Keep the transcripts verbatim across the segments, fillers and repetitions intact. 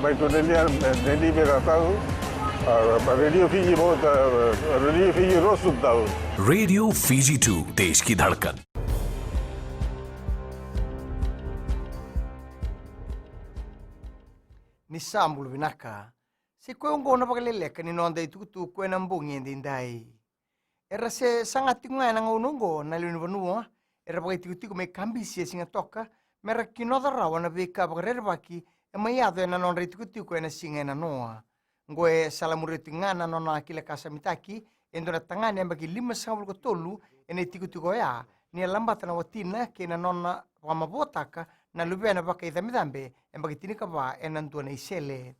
Mai tu nenia, neni veka tau, a, pa Radio Fiji mo ta, Radio Fiji rosu tau. Radio Fiji two, देश की धड़कन। Ni sa bula vinaka. Sa i koya oqo na vakaleleka ni noda itukutuku ena bogi edaidai. Era se saga tiko ga ena gauna oqo na lewe ni vanua era vakaitikotiko mai Kabisi e Sigatoka, mera kinoca rawa na veika vakarerevaki e mai yaco ena nodra itikotiko ena siga enanoa. Oqo e salamuria tiko ga na nona kilakasamitaki e dua na tagane yabaki limasagavulu ka tolu ena itikotiko oya, ni a labata na watina kei na nona vakamavoataka na luvena vakaicabecabe yabaki tinikava ena dua na isele.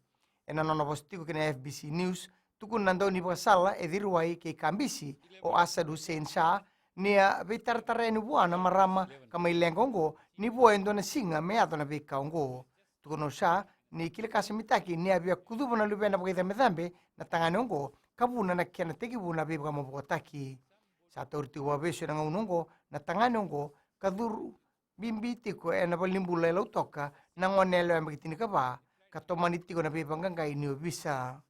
Ena nona vosa tiko ki na F B C News, tukuna na daunivakasala e Ciriwai kei Kabisi, o Asad Hussein Shah, ni a veitaratara yani vua na marama ka mai leqa oqo ni vo e dua na siga me yaco na veika oqo. Tukuna o Shah ni kilakasamitaki ni a via kucuva na luvena vakaicabecabe na tagane oqo ka vuna na kena tekivu na veivakamavoataki. Sa tauri tiko vakavesu ena gauna oqo na tagane oqo ka curu bibi tiko ena valenibula e Lautoka na gone yalewa yabaki tinikava, ka tomani tiko na veivaqaqai ni ovisa.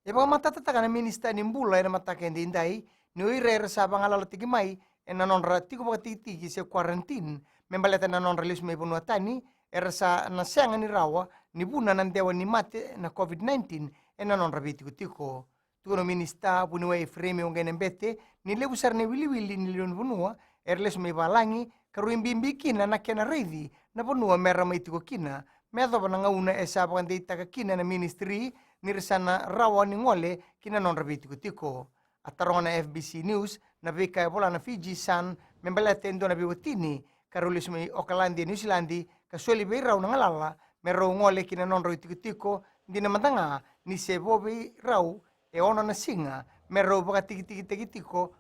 E vakamatatataka na minisita ni bula ena mataka edaidai ni o ira era sa vagalalataki mai ena nodra tiko vakatikitiki se quarantine me baleta na nodra lesu mai vanua tani, era sa na sega ni rawa ni vuna na dewa ni mate na COVID nineteen ena nodra veitikotiko. Tukuna o minisita Vuniwai Efereimi Waqainabete ni levu sara na iwiliwili ni lewe ni vanua era lesu mai valagi ka rui bibi kina na kena raici na vanua mera mai tiko kina, me yacova na gauna e sa vakadeitaka kina na ministry ni ra sa na rawa ni gole ki na nodra veitikotiko. A taroga na F B C News na veika e vola na Fiji Sun me baleta e dua na veiwatini ka rau lesu mai Okaladi e Niusiladi ka soli vei rau na galala me rau gole ki na nodrau itikotiko, dina mada ga ni se vo vei rau e ono na siga me rau vakatikitikitaki tiko.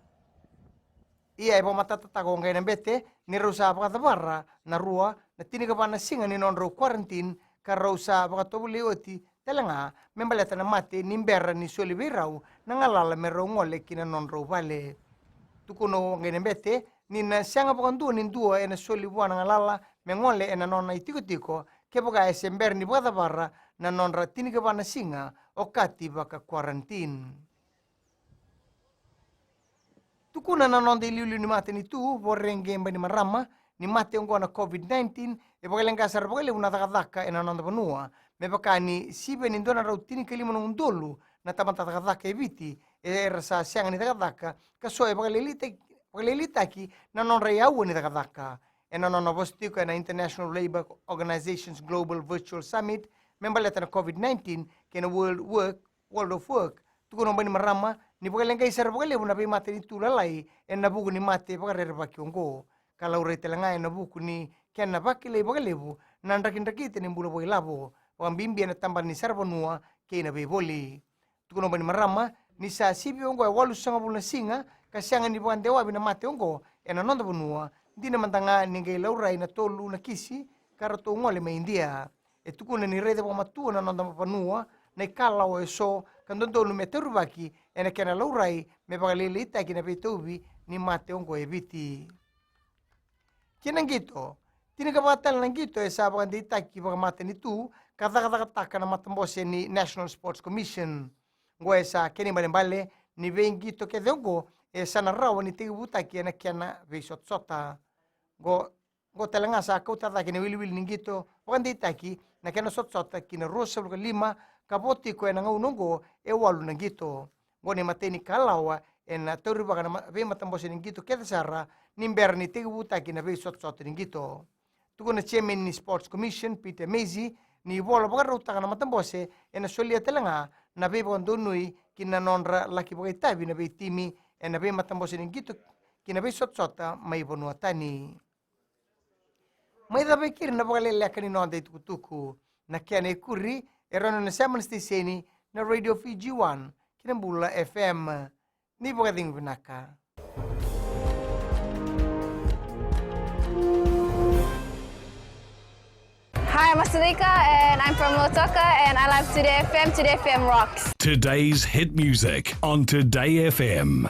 Ia e vakamatatataka o Waqainabete ni rau sa vakacavara na rua na tinikava na siga ni nodrau quarantine ka rau sa vakatovolei oti tale ga me baleta na mate ni bera ni soli vei rau na galala me rau gole ki na nodrau vale. Tukuna o Waqainabete ni na sega vakadua ni dua ena soli vua na galala me gole ena nona itikotiko kevaka e se bera ni vakacavara na nodra tinikava na siga okati vaka quarantine. Tukuna na noda iliuliu ni matanitu Voreqe Bainimarama ni mate oqo na COVID nineteen e vakaleqa sara vakalevu na cakacaka ena noda vanua, me vaka ni sivi ni dua na drau tinikalima na udolu na tamata cakacaka e Viti era sa sega ni cakacaka ka so e vakalelitaki, vakalelitaki na nodra i aua ni cakacaka. Ena nona vosa tiko ena International Labour Organization's Global Virtual Summit me baleta na COVID nineteen kei na World Work World of Work, tukuna o Bainimarama ni vakaleqai sara vakalevu na veimatanitu lalai ena vuku ni mate vakarerevaki oqo, ka laurai tale ga ena vuku ni kena vakilai vakalevu na drakidrakita ni bula vakailavo, vakabibi ena tabana ni saravanua kei na veivoli. Tukuna o Bainimarama ni sa sivi oqo e walusagavulu na siga ka sega ni vakadewavi na mate oqo ena noda vanua, dina mada ga ni qai laurai na tolu na kisi ka ratou gole mai Idia. E tukuna ni raica vakamatua na noda vanua na ikalawa eso ka dodonu me taurivaki ena kena laurai me vakalailaitaki na veitauvi ni mate oqo e Viti. Kina qito, tinikava tale na qito e sa vakadeitaki vakamatanitu ka cakacakataka na matabose ni National Sports Commission. Oqo e sa kena ibalebale ni veiqito kece oqo e sa na rawa ni tekivutaki ena kena veisotasota. Oqo Oqo tale ga sa kauta cake na iwiliwili ni qito vakadeitaki na kena sotasota ki na ruasagavulu ka lima ka vo tiko ena gauna oqo e walu na qito. Oqo na imatai ni kalawa ena taurivaka na ma-, veimatabose ni qito kece sara ni bera ni tekivutaki na veisotasota ni qito. Tukuna na chairman ni Sports Commission, Peter Mazey, ni vola vakarautaka na matabose ena solia tale ga na veivakadonui ki na nodra laki vakaitavi na veitimi ena veimatabose ni qito ki na veisotasota mai vanua tani. Mai cava e keri na vakaleleka ni noda itukutuku. Na kena ikuri e rawa ni na sema na siteseni na Radio Fiji One kei na Bula F M. Ni vakacegu vinaka. Hi, I'm Asalika and I'm from Lautoka and I love Today F M. Today F M rocks. Today's hit music on Today F M.